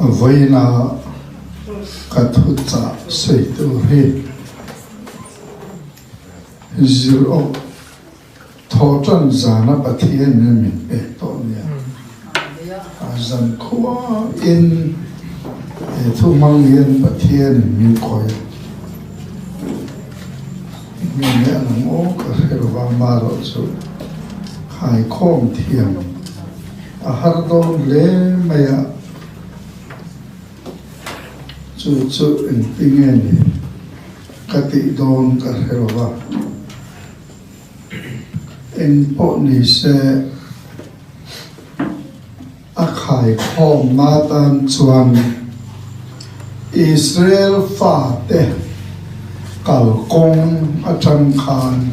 Vawiina ka thuchah sawi tur hi zir awk thawh tan zana Pathian in min pek tawh nia. A zan khua in he thu hmang hian Pathian in min khawih a. Nge nge a lang aw ka hre lova amaherawh chu khaikhawm thiam a har dawn hle mai a, chu chu engti nge ni ka tih dawn ka hre lova, eng pawh ni se a khaikhawmna atan chuan Israel fate kalkawng atang khan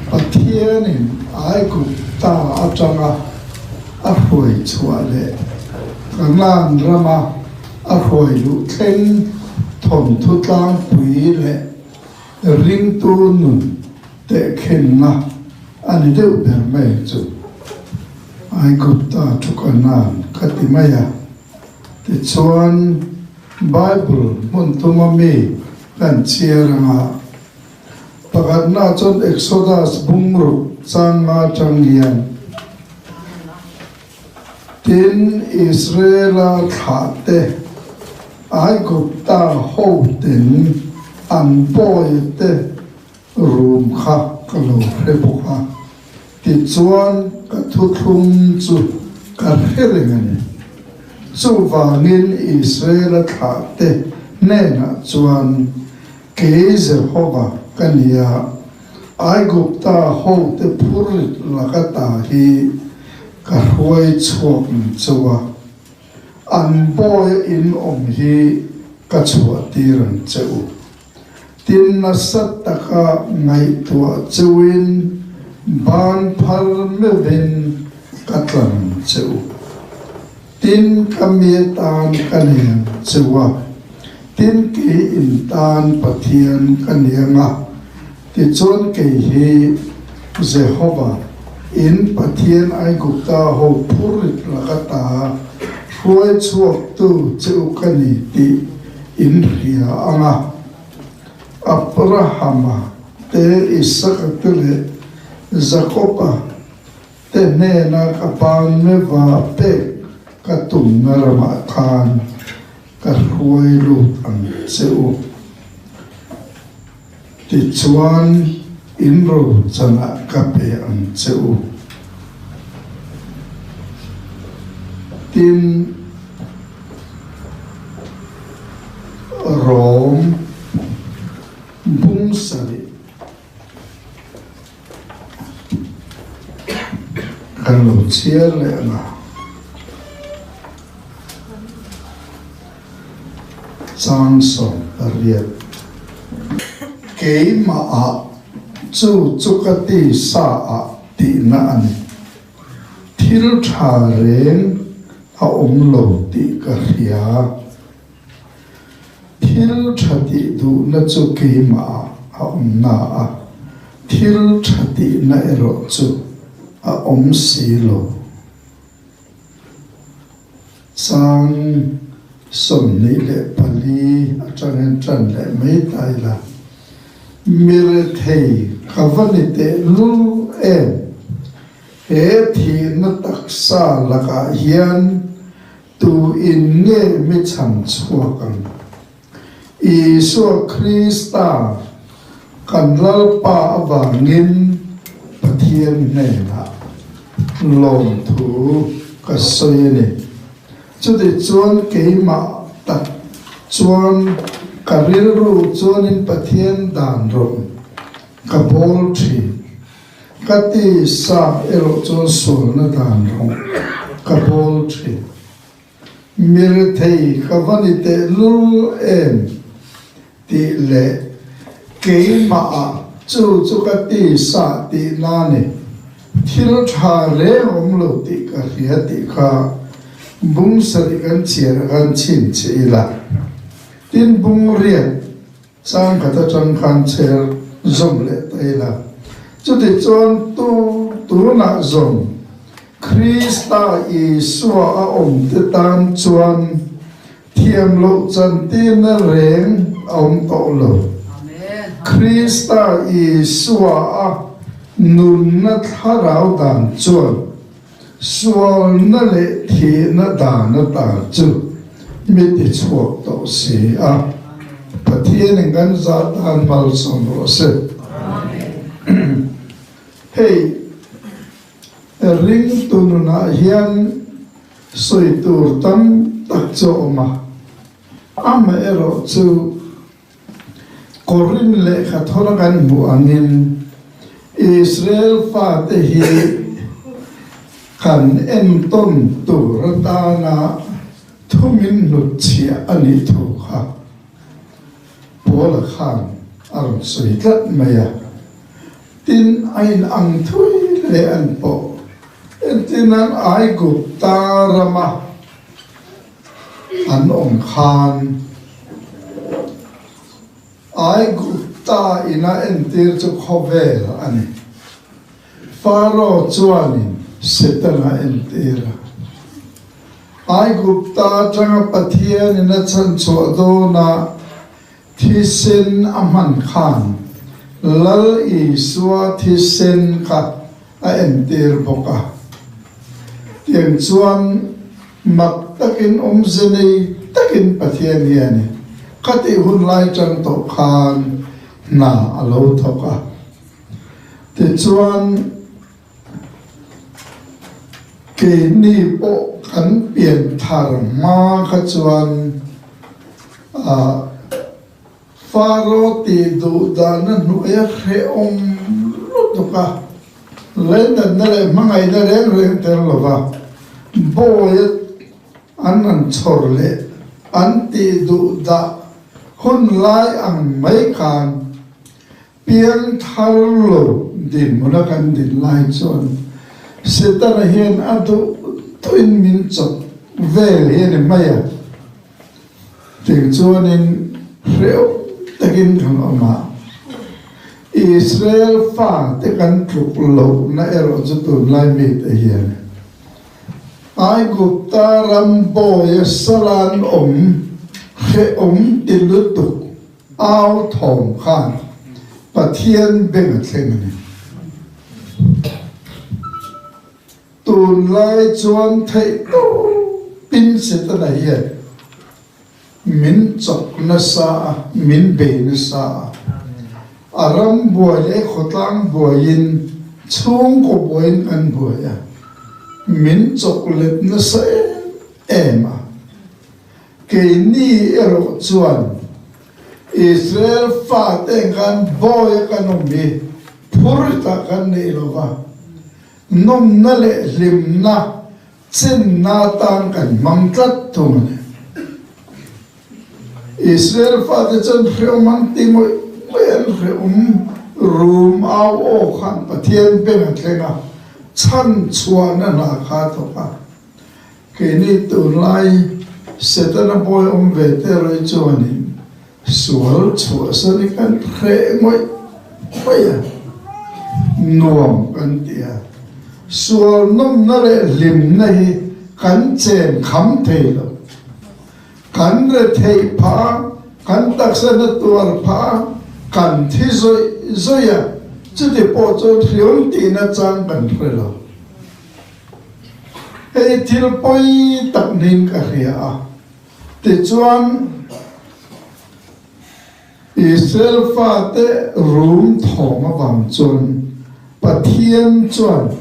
Pathianin Aigupta atanga a hruai chhuah leh Kanaan rama a hruai luh thleng thawnthu tlangpui leh ringtu nun tehkhinna a ni deuh ber mai chu. Aigupta thu Kanaan ka ti mai a. Tichuan, Bible hmun thuma mi kan chhiar anga pakhatna chuan Exodus bungruk changa atang hian, Tin, Israela thlahte Aigupta hoten an pawite Rum kha ka lo hre bawk a, tichuan ka thuthlung chu ka hre reng a ni. Chuvangin Israela thlahte hnenah chuan, Kei Jehova ka ni a, Aigupta hote phurrit laka ta hi ka hruai chhuak ang cheu a, an bawia in awm hi ka chhuahtir ang che u. Tin nasa taka ngaihtuah cheuin ban phar meuhin ka tlan cheu. Tin ka mi atan ka niang cheu a, tin kei in tan Pathian ka niang a, tichuan kei hi Jehova in Pathian Aigupta ho phurrit laka ta hruai chhuaktu cheu ka ni tih In hria ang a, Abrahama te, Isaka te leh Jakoba te hnena ka ban meva pek ka tumna ramah khan ka hruai lut ang che u. Tichuan in rochanah ka pe ang che u. Tin, Rom bung sarih kan lo chhiar leh ang a. Chang 18. Keimah ah chu chu ka ti sa ah tihna a ni. Thil tha reng a awm lo tih ka hria. Thil tha tih duhna chu keimah ah a awm na a, thil tha tihna erawh chu a awm si lo. Chang 24 atangin tan leh mai ta ila, Mi rethei ka va ni tehlul em? He thihna taksa lakah hian tu in nge mi chhan chhuak ang? Isua Krista kan Lalpa avangin Pathian hnenah lawmthu ka sawi a ni. Chutichuan keimah tak chuan ka rilru chuanin Pathian dan rawn ka bawl thin. Ka tisa erawh chuan sualna dan rawn ka bawl thin. Mi rethei ka va ni tehlul em tih leh keimah ah chu chu ka ti sa tih na ni. Thil tha reng awm lo tih ka hria tih kha bung sarih kan chhiar a kan chhin che ila. Tin bung riat Chang khat atang khan chher zawm leh ta ila. Chutichuan tu tunah zawm Krista Isua a awmte tan chuan. Thiam loh chantirna reng a awm tawh lo. Krista Isua a nunna thlarau dan chuan sualna leh thihna dan ata chu mi tichhuak tawh si a. Pathianin kan za tan malsawm rawh se. Hei ringtu nunah hian Sawi tur tam tak chu a awm a, amaherawh chu Korin lehkha thawna kan hmuh angin Israel fate hi kan entawn tur atana thumin hnutchhiah a nih thu kha Paula khan a rawn sawi tlat mai a. Tin, a in ang thui hle an pawh. Entirnan Aigupta rama an awm khan Aigupta ina entir chu khawvel a ni. Faro chuanin Setana entir a. Aigupta atanga Pathianin a chhanchhuah dawnah Thisen a hman khan Lal Isua thisen kha a entir bawk a. Tiang chuan mak takin awmze nei takin Pathian hian khatih hun lai tang tawh khan hna a lo thawk a. Tichuan keini pawh kan pian thar hma kha chuan ah Faro tih duh dahna hnuaia hrehawm lutuk a, leinatna leh hmangaihna reng reng tel lova bawi an rawn chhawr leh an tih duh dah hun lai ang mai khan Piangthar lo dinhmuna kan din lai chuan Setana hian a duh duhin min chawp vel hi a ni mai a, tiang chuanin hrehawm takin kan awm a. Israel fate kan tluk lohna erawh chu tunlai mite hian Aigupta ram bawia salan awm hrehawm ti lutuk Au thawm khan Pathian beng a thleng a ni. Tunlai chuan theih tawpin Setana hian min chawk nasa a, min bei nasa a. A ram buai leh khawtlang buaiin chhungkaw buaiin kan buai a, min chawk let nasa em em a. Keini erawh chuan Israel fate khan bawi a kan awm hi phur tak kan nei lo va, nawmna leh hlimna chenna atan kan hmang tlat thung a ni. Israel fate chuan hrehawm an ti ngawih ngawih an hrehawm rum au aw khan Pathian beng a thleng a, chhanchhuahna hna kha a thawk a. Keini tunlai Setana bawi awm ve te rei chuanin sual chhuahsan hi kan hreh ngawih ngawih a, nuam kan ti a. Sual nawmna leh hlimna hi kan chen kham thei lo. Kan retheih phah a, kan taksa na tuar phah a, kan thi zawih zawih a, chuti pawh chuan hriam tihna chang kan hre lo. Hei thil pawi tak niin ka hria a, tichuan Israel fate rum thawng avang chuan Pathian chuan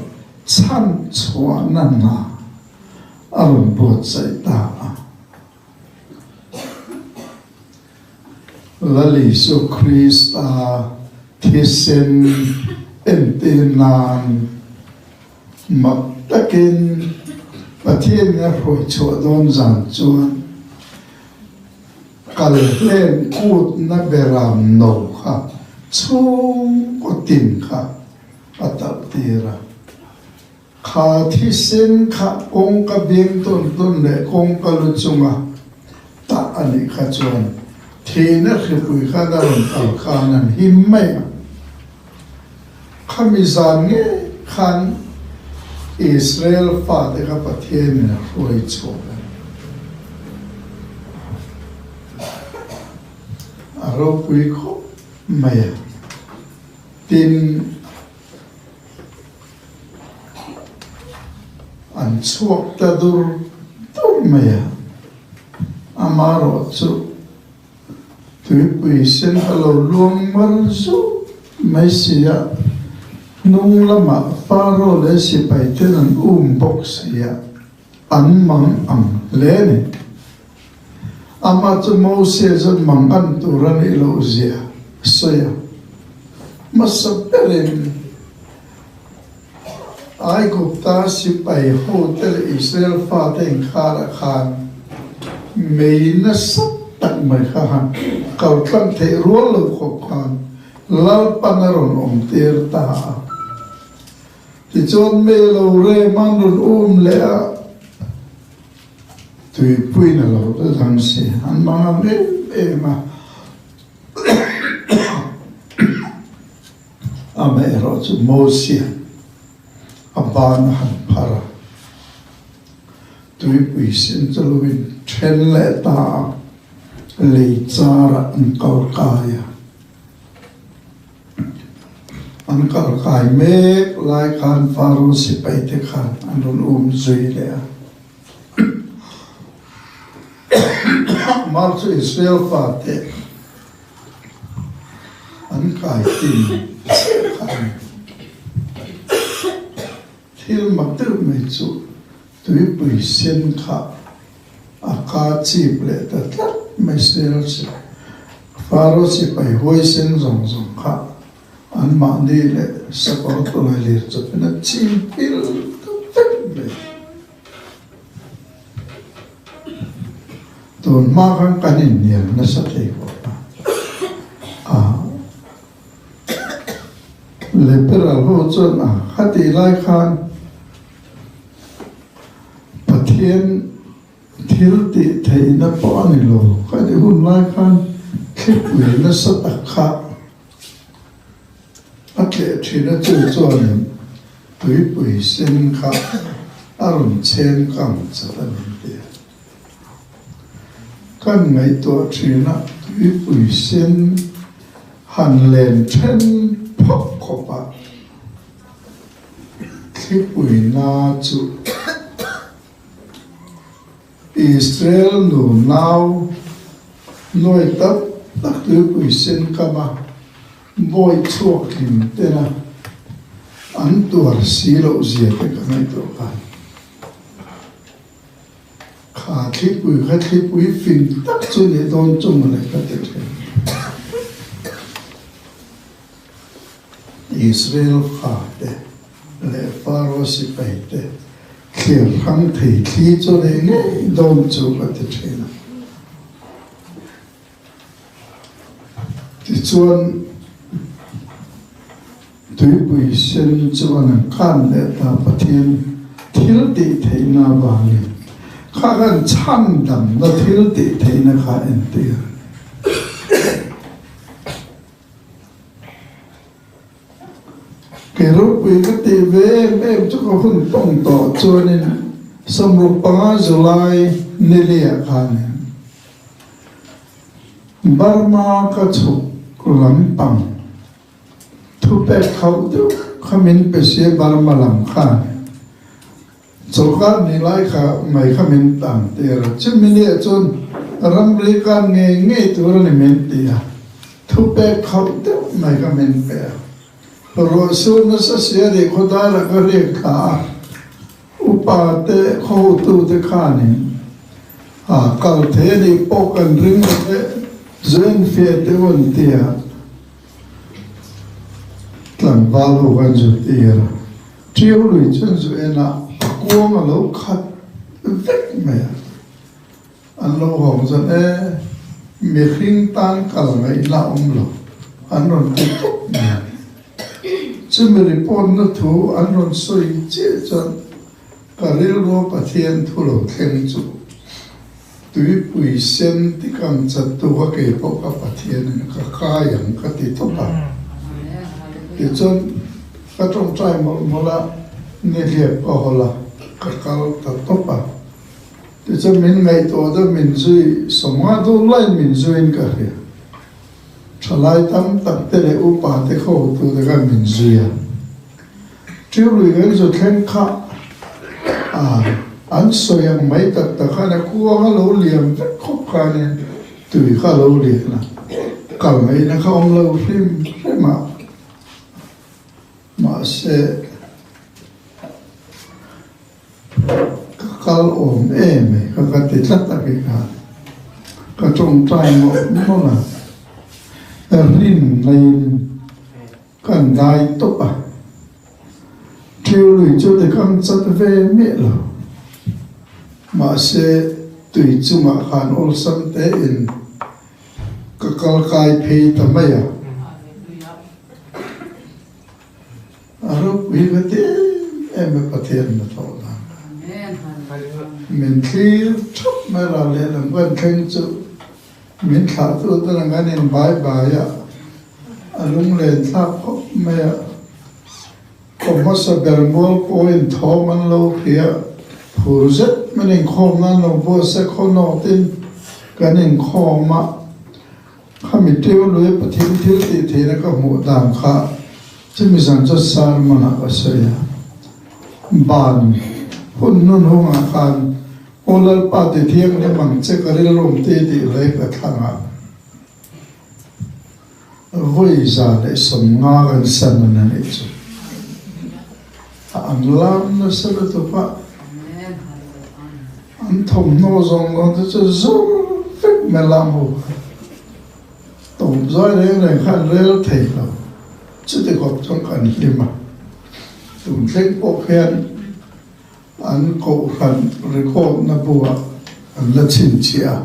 chhan chhuahna hna a rawn buatsaih ta a. Lal Isu Krista thisen entir nan Mak takin Pathian a hruai chhuah dawn zan chuan kal hlen kutna beram no kha chhungkaw tin kha a talh tir a. Kha thisen kha kawngka beng tawn tawn leh kawngka lu chunga tah a nih kha chuan thihna hripui khan a rawn kal khan an him mai a. Khami zan ngei khan Israel fate kha Pathianin a hruai chhuak a ni. A ropui khawp mai a. Tin, an chhuak ta dur dur mai a. Amaherawhchu tuipui sen a lo luang mar zuk mai si a, hnung lamah Faro leh sipai ten an um bawk si a, an mang ang hle a ni. Amah chu Mosia chuan mang an tur a nih loh zia a sawi a, hmasa berin Aigupta sipai hote leh Israel fate inkarah khan mei nasa tak mai kha han kal tlang theih rual lo khawp khan Lalpan a rawn awm tir ta a. Tichuan mei lo rem an rawn um leh a, tuipuiin a lo la dang si, an mangang em em a. Amaherawhchu Mosia a ban a han phar a, tuipui sen chu lo in then leh ta a, lei charah an kal kai a. An kal kai mek lai khan Faro sipai te khan an rawn um zui leh a. Mar chu Israel fate An kai tin chiah kha a ni. Thil mak deuh mai chu tuipui sen kha a ka chip leh ta tlat mai sel che. Faro sipai huaisen zawng zawng kha anmahni leh sakawr tawlai lir chawpin a chim pil ta vek mai. Tun hma khan kan inhnial nasa thei khawp a, a Liberal ho chuan a khatih lai khan Pathian thil tih theihna pawh a ni lo, khatih hun lai khan thlipui nasa tak kha A tleh thin a chu chuanin tuipui sen kha a rawn chhem kang chat a ni ti a. Kan ngaihtuah thin a tuipui sen han len then phawk khawp a, thlipui na chu Israel nu nau nuai tak tak tuipui sen kam a bawi chhuak hlim tena an tuar si loh zia te ka ngaihtuah khan kha thlipui kha thlipui fing tak chu nih dawn chu mawle ka ti thin. Israel fate leh Faro sipai te thlir hrang thei thli chu nei ngei dawn chu ka ti thin a. Tichuan, tuipui sen chuan an kan leh ta Pathian thil tih theihna avangin kha kan chhandamna thil tih theihna kha entir a ni. Kei ropui ka tih ve em em chu ka hun tawng tawh chuanin 65 July niliah khanin Burma ka chhuk lampang thupek khauh deuh kha min pe sia Burma lam khan Chawlhkar ni lai kha mai kha min tang tir a, chumi ni ah chuan ramri kan ngei ngei tur a ni min ti a, thupek khauh deuh mai kha min pe a. Ruah sur nasa sia ri khawdar ah ka riak thla a, upa te khaw hotu te khanin a kal thei a nih pawh kan ring lo e, Zuin fiah te u an ti a, tlangval ho khan zu tir a. Ṭiau lui chuan zu enah a kuang a lo khat vek mai a, an lo hawng chuan e, mihring tan kal ngaihna a awm lo, an rawn ti tawp mai a. Chumi report-na thu an rawn sawi chiah chuan ka rilru Pathian thu lo thleng chu Tuipui sen tikang chattu kha kei pawh ka Pathianin ka kai ang ka ti tawp a. Tichuan ka tawngtai mawlh mawlh a, nihliap ka hawlh a, ka kal ta tawp a. Tichuan min ngaihtuah deuh min zui 50 dun laiin min zuiin ka hria. Thalai tam tak te leh upa te kha hotute khan min zui a. Tiu lui kan zu thleng kha a an sawi ang mai tak tak khan a kuang a lo liam vek khawp khanin tui kha a lo lian a, kal ngaihna kha awm lo hrim hrim a. Mahse Ka kal awm em e ka ka ti tlat a kei khan ka tawngtai mawlh mawlh a, rin laiin kan dai tawp a, Ṭiului chu ti kam chat ve miah lo, mahse tui chungah khan awlsam tein ka kal kai phei ta mai a. A ropui ka ti em em e Pathian na thawh dan kha. Min thlir thap mai ral lehlam kan thleng chu min thlah tu te lang an in bai bai a, a lunglen thlak khawp mai a. Khaw hmasa ber mual pawhin thawm an lo hria, phur zet min inkhawm nan lo buatsaih khaw nawtin kan inkhawm a. Khami ṭeu lui Pathian thil tih theihna ka hmuh dan kha chumi zan chu sermon ah ka sawi a. Ban hun hnun hungah khan Aw Lalpa ti thianghlim ang che ka rilrum ti tih hlei ka thlang a. Vawi 150 kan san a na nih chu. A ang lam nasa lutuk a. An thawmhnaw zawng dawn te chu zur vek mai lam ho kha tawm zawi reng reng kha an rel thei lo. Chuti khawp chuan kan hlim a. Tun thleng pawh khian an kohhran record na buah an la chhinchhiah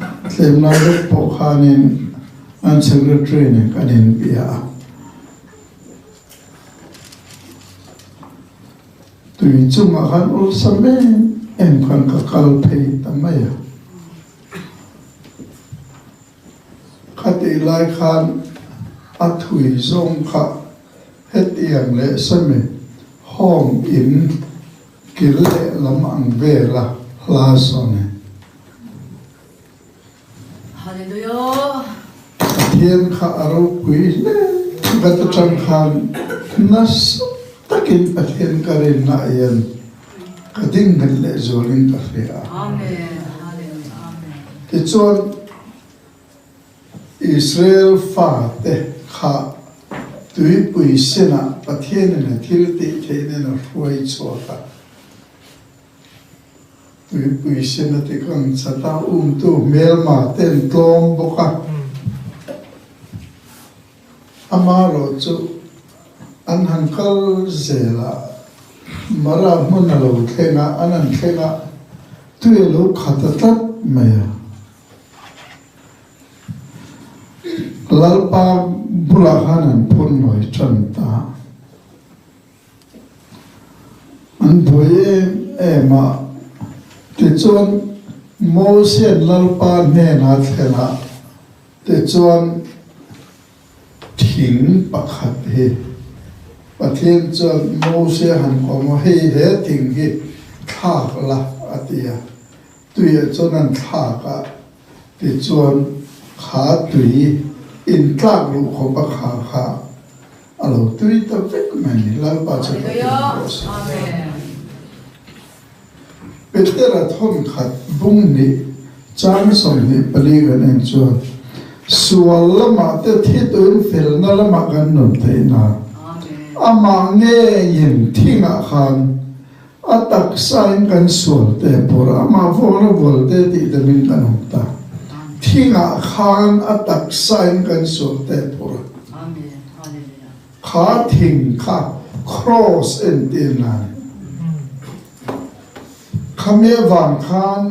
a. Tlem lai deuh pawh khanin an secretary nen kan inbia a. Tui chungah khan awlsam em em khan ka kal phei ta mai a. Khatih lai khan a thui zawng kha hetiang leh sami home in kil lehlam ang vela hla sawn e. Hallelujah. Pathian kha a ropui hle vat atang khan nasa takin Pathian ka rinna ah hian ka ding nghet leh zualin ka hria a. Amen. Hallelujah. Amen. Tichuan Israel fate kha tuipui sinah Pathianin a thil tih theihna in a hruai chhuak a. Tuipui sen a ti kang chat a, umtu hmelma te an tlawm bawk a. Amaherawh chu an han kal zel a, Mara hmun a lo thleng a, an han thleng a, tui a lo khat ta tlat mai a. Lalpa bulah khan an phun nawi tan ta. An buai em em a, tichuan Mosia'n Lalpa hnenah a thlen a, tichuan thing pakhat hi Pathian chuan Mosia han kawm a, hei he thing hi thlak la a ti a, tuiah chuan an thlak a, tichuan kha tui intlak luh khawp a kha kha A lo tui ta vek mai ni, Lalpa chu Pathian rawh se. Petera thawnkhat bung hnih chang 24 kan en chuan, Sual lamah te thi tuin felna lamah kan nun theih nan, amah ngeiin thingah khan a taksain kan sual te pawr a, amah vawra vual te tih damin kan awm ta. Thingah khan a taksain kan sual te pawr a. Kha thing kha Kraws entir na a ni. Khami avang khan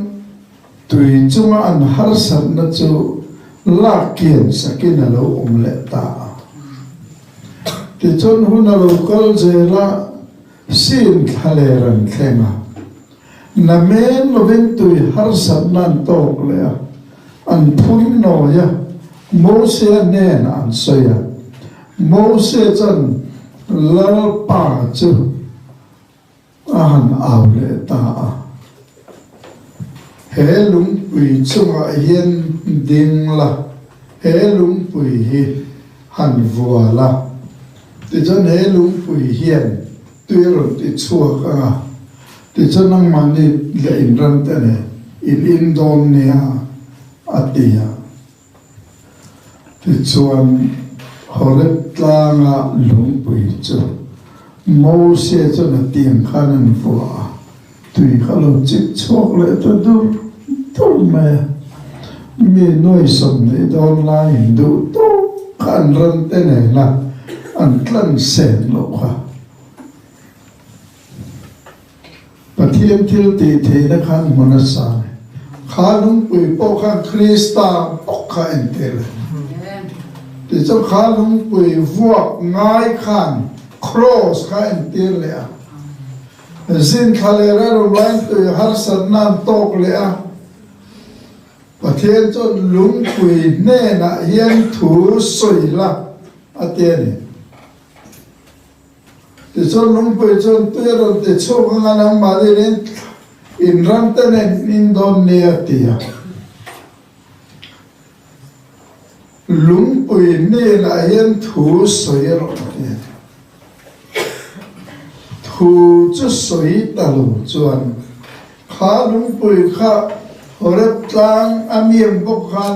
tui chunga an harsatna chu lak kian sakin a lo awm leh ta a. Tichuan hun a lo kal zel a, Sin thlaler an thleng a, namen lovin tui harsatna an tawk leh a, an phun nawi a, Mosia hnenah an sawi a. Mosia chuan Lalpa chu a han au leh ta a, He lungpui chungah hian ding la. He lungpui hi han vua la, tichuan he lungpui hian tui a rawn ti chhuak ang a, tichuan nangmahni leh in ram te nen in in dawn nia, a ti a. Tichuan Horeb tlanga lungpui chu Mosia chuan a tiang khan an vua a, tui kha lo chik chhuak leh ta dur dur mai a. Mi nuai 20 dawn laiin duh tawk kha an ran te nena an tlan sen loh kha. Pathian thil tih theihna khan hmu nasa a ni. Kha lungpui pawh khan Krista bawk kha a entir a ni. Tichuan kha lungpui vuak ngai khan Kraws kha a entir leh a. Zin thla leh ral laiin tui harsatna an tawk leh a. Pathian chuan lungpui hnenah hian thu sawi la a ti a ni. Tichuan lungpui chuan tui a rawn ti chhuak anga nangmah nin in ram te nen in dawn ni a ti a. Lungpui hnenah hian thu sawi rawh a ti a. Thu chu sawi ta lo chuan kha lungpui kha Horeb tlang a miang bawk khan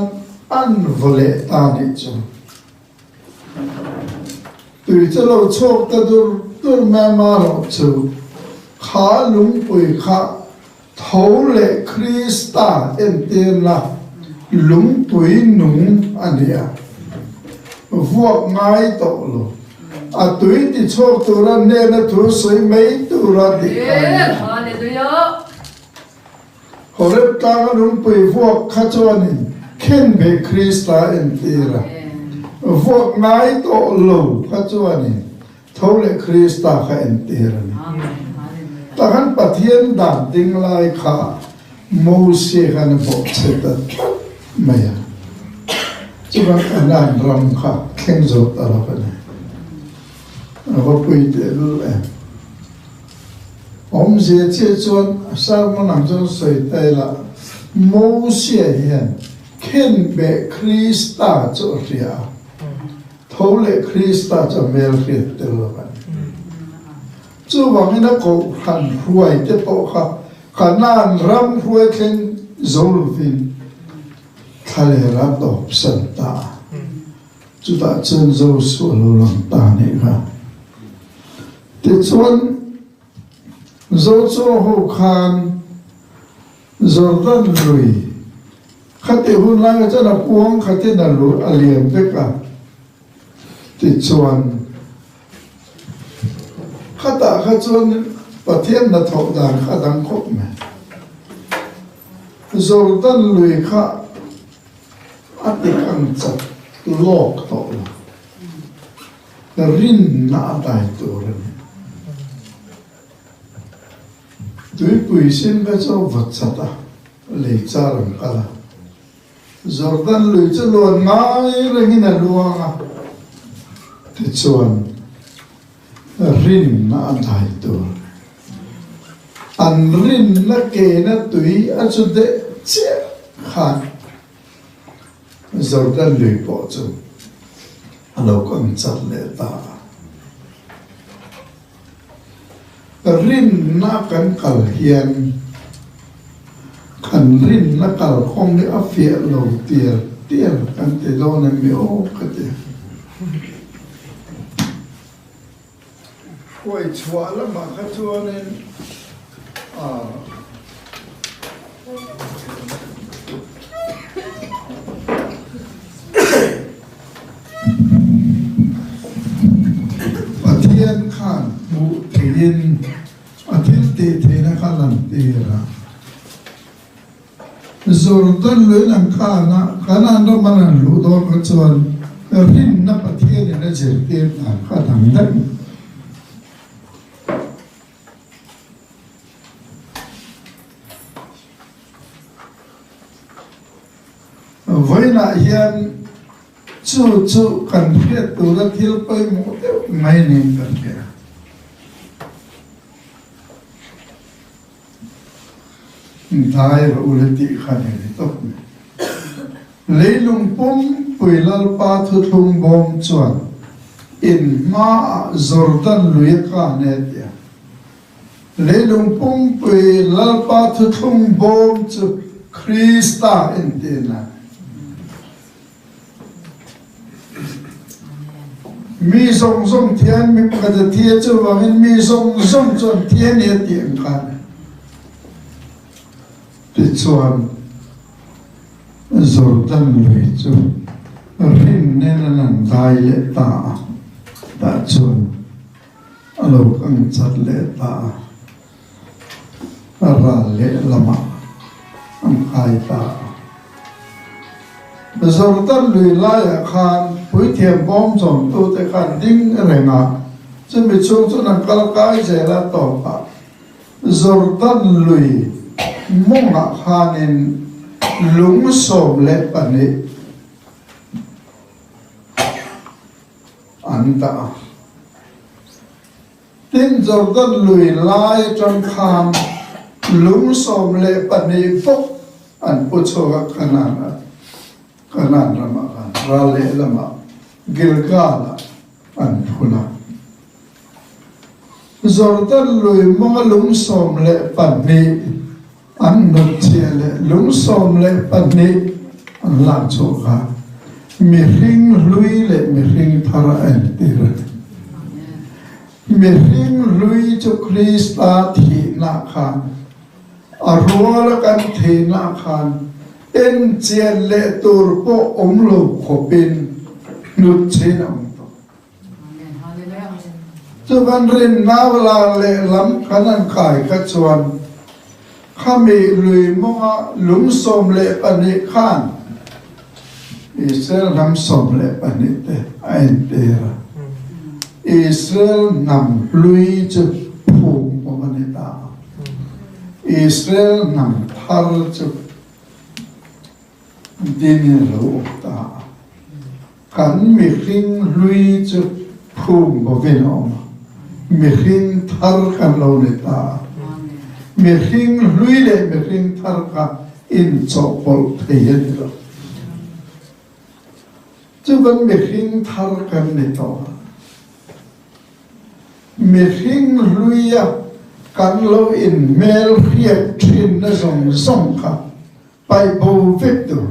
an vaw leh ta nih chu. Tui chu lo chhuak ta dur dur mai a marawh chu kha lungpui kha tho leh Krista entirna lungpui nung a ni a, vuak ngai tawh lo. A tui ti chhuak tura hnena thu sawi mai tura tih kha a ni a. Horeb tlanga lungpui vuak kha chuanin khenbeh Krista entir a, vuak ngai tawh lo kha chuanin tho leh Krista kha entir a ni. Tahan Pathian dan ding lai kha Mosia khan a bawhchhe ta tlat mai a, chuan Kanaan ram kha thleng zo ta lo a ni. A va pui tehlul em. Awmzia chiah chuan sermon ang chuan sawi ta ila, Mosia hian khenbeh Krista chu a hria a, tho leh Krista chu a hmel hriat tel lo a ni. Chuvangin a kohhran hruai te pawh kha Kanaan ram hruai thleng zo lovin thlalel a tawpsan ta a. Chutah chuan Joshua lo lang ta nih kha. Tichuan, Joshua ho khan Jordan lui khatih hun laia chuan a kuang khatin a lu a lian vek a. Tichuan, khatah kha chuan Pathian hnathawh dan kha a dang khawp mai. Jordan lui kha a tik ang chat lawk tawh lo. Rinna a dai tur a ni. Tuipui sin kha chu a va chat a, lei char an kal a. Jordan lui chu luan ngai rengin a luang a, tichuan rinna a dai tur. An rinna kena tui a chu deh chiah khan Jordan lui pawh chu a lo kang chat leh ta a. Rinna kan kal hian kan rinna kalkhawm hi a fiah lo tial tial kan ti dawn em mi aw ka ti. Huai chhuah lamah kha chuanin ah. Pathian khan hmuh theihin a thil tih theihna kha lan tir a. Jordan lui an khan a, Kanaan rama an luh dawn kha chuan rinna Pathianin a zirtir dan kha a dang daih. Vawiinah hian chu chu kan hriat tura thil pawimawh deuh mai niin kan hria. Dai rawh u le tih kha ni ni tawp mai. Leilung pum. pumpui Lalpa thuthlung bawm chuan in hmaah Jordan lui a kan e ti a. Leilung pumpui Lalpa thuthlung bawm chu Krista entirna. Mi zawng zawng thian mi pakhat a thi a, chuvangin mi zawng zawng chuan thi a ni a tih ang khan. Tichuan, Jordan lui chu rin nen an han dai leh ta a, tah chuan a lo kang chat leh ta a, a ral lehlamah an kai ta a. Jordan lui laiah khan puithiam bawm chawmtute khan ding reng a, chumi chhung chuan an kal kai zel a, tawpah Jordan lui mawngah khanin lung 12 an dah a. Tin, Jordan lui lai atang khan lung 12 bawk an pu chhuak a, Kanaan Kanaan ramah khan ral lehlamah Gilgal-ah an phun a. Jordan lui mawnga lung 12 an hnutchhiah leh lung 12 an lak chhuah kha mihring hlui leh mihring thar a entir a ni. Mihring hlui chu Krista thihna khan, a ruala kan thihna khan enchian leh tur pawh awm lo khawpin hnutchhin a awm tawh. Chuvan rinna lar lehlam kan han kai kha chuan khami lui mawnga lung 12 khan Israel hnam 12 te a entir a. Israel hnam hlui chu phum pawh a ni ta a. Israel hnam thar chu Ding in a lo awm ta a. Kan mihring hlui chu phum bawkin a awm a, mihring thar kan lo ni ta a. Mihring hlui leh mihring thar kha inchawhpawlh thei a ni lo. Chu kan mihring thar kan ni tawh a. Mihring hluia kan lo inhmelhriat thinna zawng zawng kha paih bo vek tur.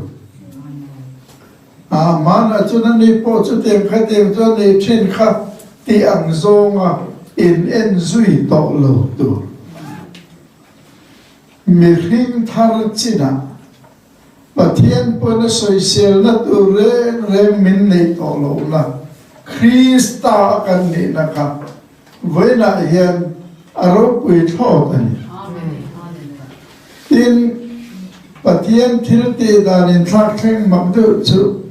A Hmanah chuan a ni pawh chutiang khatiang chu a nei thin kha tih ang zawnga in en zui tawh lo tur. Mihring thar chinah Pathian pawn a sawiselna tur reng reng min neih tawh lohna Krista a kan nihna kha vawiinah hian a ropui thlawt a ni. Tin, Pathian thil tih dan inthlak thleng mak deuh chu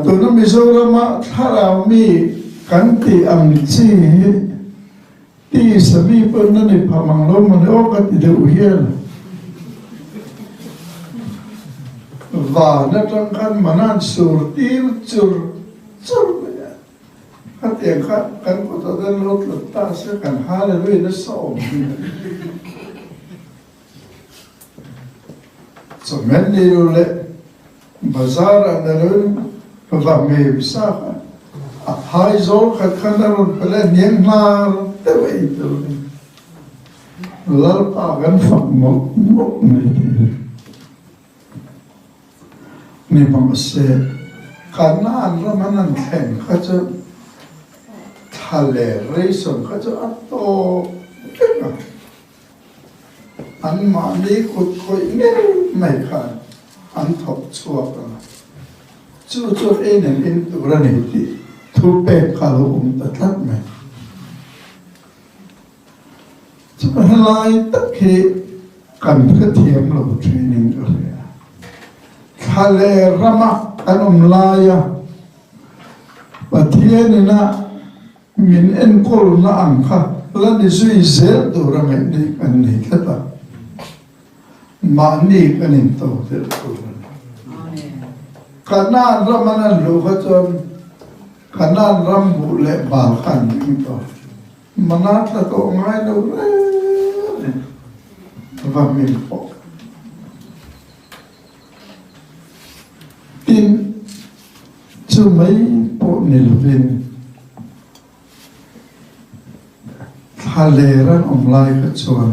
tuna Mizorama thlarau mi kan tih ang chi hi tisa mi pawn a ni pha mang lo mawni aw ka ti deuh hian van atang khan manan sur tir chur chur mai a. Khatiang kha kan kut ah chuan lo tlat ta se kan hallelujah nasa awm hi. Chawhmeh ni lo leh bazar ah na lo in va mem sa kha a phai zawl khat khan a rawn pe leh hniang hnar deuh a ei tur a ni. Lalpa kan fak mawlh mawlh mai thei a ni. Ni bang se, Kanaan ram an an thlen kha chu thla leh reisawm kha chu a tawp vek a. Anmahni kut khawih ngei mai khan an thawk chhuak ang a, chu chu ei nen in tur a ni tih thupek kha a lo awm ta tlat mai. Chuka helai tak hi kan hrethiam lo thinin ka hria. Thla leh rama kan awm laia Pathianina min enkawlna ang kha la ni zui zel tura ngaihna kan nei tlat a, mahni kan intodelh tur a ni. Kanaan rama nan luh kha chuan Kanaan ram buh leh bal kha an ring tawh. Mana tla tawh ngai lo reng reng va hming pawh. Chu mai pawh ni lovin thla ler an awm lai kha chuan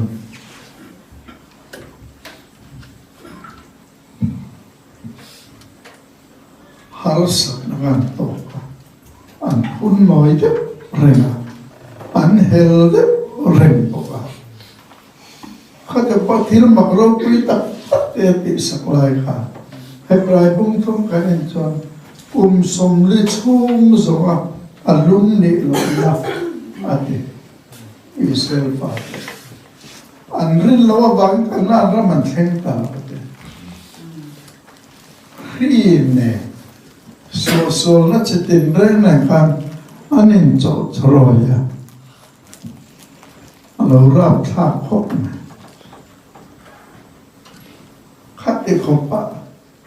harsatna kha an tawk a, an phun nawi deuh reng a, an hel deuh reng bawk a. Khate pawh thil mak ropui tak tak te a tihsak lai kha Hebrai bungthum kan en chuan kum 40 chhung zawnga a lung nih lohna a ti. Israel fate an rin loh avangin Kanaan ram an thleng ta lo a ti. Hri nen suahsualna chi tinreng nen khan an inchawhchawrawi a. A lo rap thlak khawp mai. Khati khawpa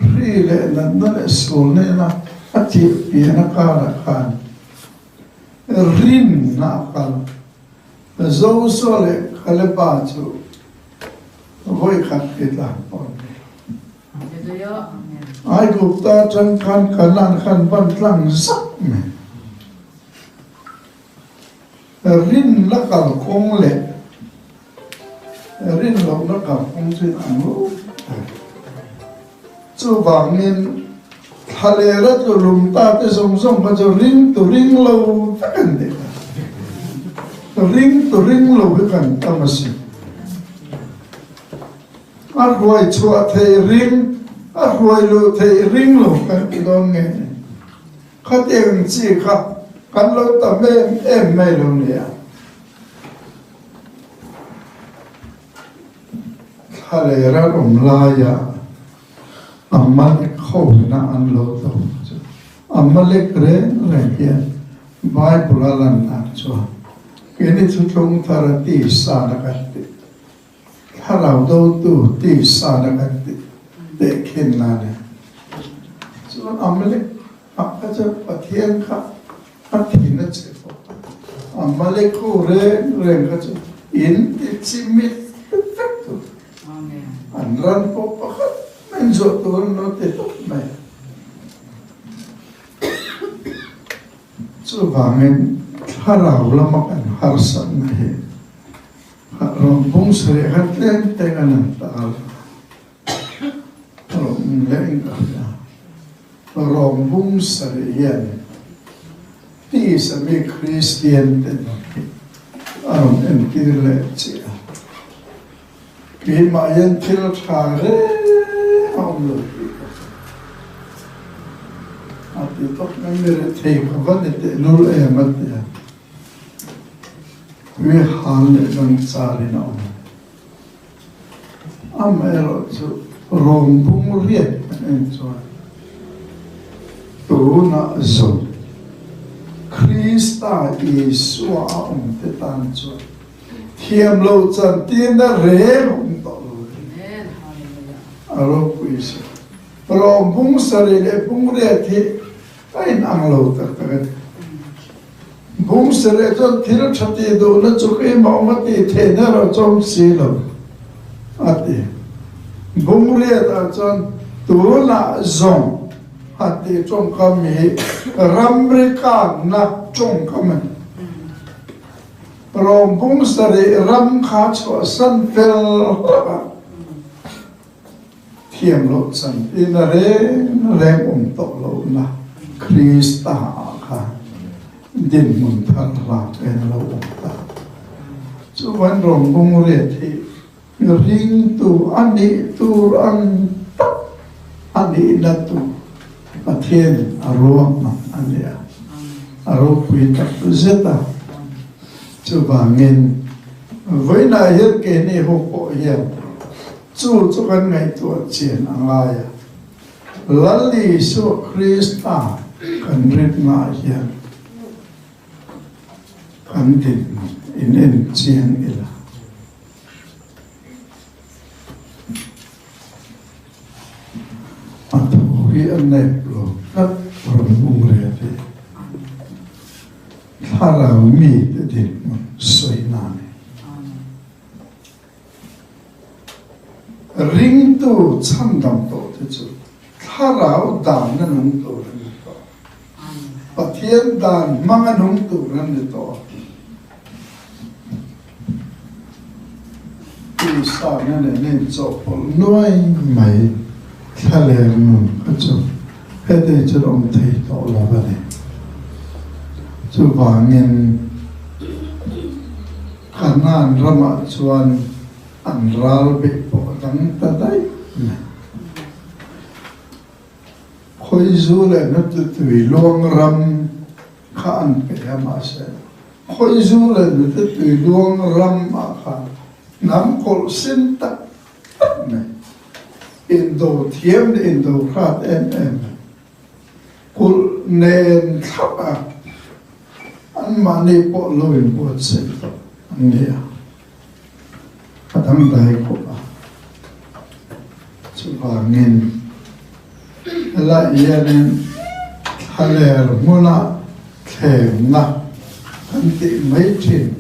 hri leh natna leh sual nena a tirh pian a karah khan rinna a kal. Joshua leh Kaleba chu vawi khat khi tlan pawh an ni. Aigupta atang khan Kanaan khan van tlang zak mai. Rinna kalkawng leh rinlohna kalkawng chu in ang lo tak. Chuvangin thlalera tlu lum ta te zawng zawng kha chu ring tu ring lo vek an ni ta. Ring tu ring lo hi kan tam asin. A hruai chhuah theih ring, a hruai luh theih ring lo kan ti dawn nge ni. Khatiang chi kha kan lo tam em em mai lo nia. Thlalera awm laia Amalek hoina an lo do chu Amalek reng reng hian Bible a lan dan chuan keini thuthlung thar a tisa na kan tih Thlarau dotu tisa na kan tih tehkhin na nen chuan Amalek ah kha chuan Pathian kha a thin a che bawk a, Amalek ho reng reng kha chu in ti chimit vek tur an ran pawh pakhat mai zawh tur an lo ti hlawk mai. Chuvangin thlarau lama kan harsatna hi Rawn bung sarih kha tlem teng an han tar a, rawn leng ka hria. Rawn bung sarih hian tisa mi Kristian te nun hi a rawn entir leh chiah a. Keimah hian thil tha reng a awm lo tih ka hria. A ti tawp mai, mi rethei ka va ni tehlul em a ti a. Tui hal leh dang charin a awm. Amaherawhchu rawngbung riat kan en chuan tunah zawng Krista Isua a awm te tan chuan thiam lo chantirna reng a awm tawh lo reng. A ropui si. Rawngbung sarih leh bung riat hi a inang lo tak tak a ni. Bungsereh chuan thil tha tih duhna chu keimah awm a tih theihna erawh chu awm si lo, a ti. Bungriatah chuan tunah zawng a tih tawngkam hi ramri kanna tawngkam a ni. Rawng Bungsarih ram kha chhuahsan fel hlauh a, thiam loh chantina reng reng awm tawh lohna Krista ah khan dinhmun thar hlak en a lo awm ta. Chuan rawngbung riat hi ringtu a nih tur ang tak a nihna tur Pathianin a ruahman a ni a, a ropui tak zet a. Chuvangin vawiinah hian keini ho pawh hian Chu chu kan ngaihtuah chian a ngai a, Lal Isua Krista kan rinnaah hian kan dinhmun in en chiang ila. A thu hi a nep lo tlat rawn hmung reh ve. Thlarau mite dinhmun sawina a ni. Ringtu chhandam tawh te chu thlarau danna nung tur an ni tawh. Pathian dan hmanga nung tur an ni tawh a. Tisa-na nen a inchawhpawlh nuai mai thlaler nun kha chu hetei chuan awm thei tawh lo a ni. Chuvangin Kanaan ramah chuan an ral beh pawh a dang ta daih mai. Khawizu leh hnute-tui luang ram kha an pe a, mahse Khawizu leh hnute-tui luang ram ah khan hnam kawlh sin tak tak mai, indo thiam leh indo hrat em em mai, kulh nen thlap a anmahni pawh lo inbuatsaih tawh an ni a. A dangdai khawp a. Chuvangin helai hianin thlaler hmuna thlemna kan tih mai thin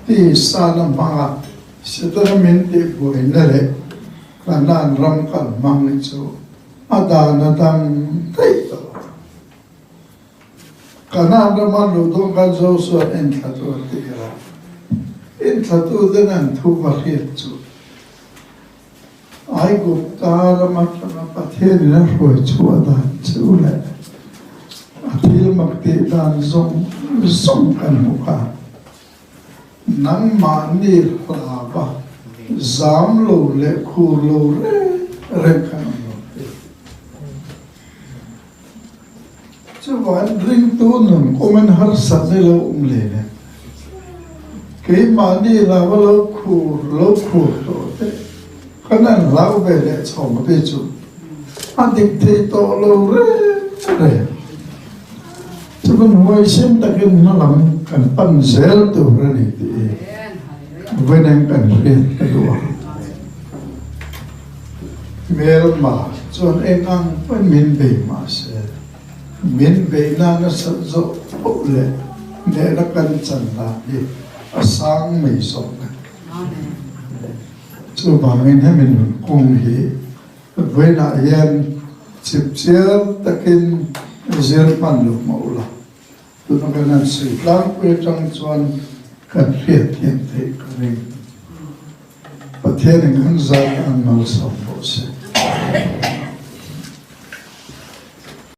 tisa-na hmanga Setana min tihbuaina leh Kanaan ram kan hmang hi chu a dan a dang daih tawh a. Kanaan rama luh dawn khan Joshua enthlatu a tir a, enthlatuten an thu va hriat chu Aigupta ram atanga Pathianin a hruai chhuah dan chu leh a thil mak tih dan zawng zawng kan hmu kha nangmahni hlava zam lo leh khur lo reng reng khan awm lo thei. Chuvan ringtu nun kawngin harsat ni lo awm leh nen, keimahni lava lo khur lo khur tawh te kan an hlau ve leh chhawng te chu a dik thei tawh lo reng reng. Chuvan huaisen takin hma lam kan pan zel tur a ni tih hi vawiin kan hriat ka duh a. Hmelma chuan eng ang pawn min bei mah se, min bei nana sat zawh poh leh hnehna kan chan dan hi a sang mai zawk a. Chuvangin hemi nun kawng hi vawiinah hian chipchiar takin zir hman lo mah ula, tuna kan han sawi tlangpui atang chuan kan hriatthiam theih ka ring. Pathianin kan zat an malsawm rawh se.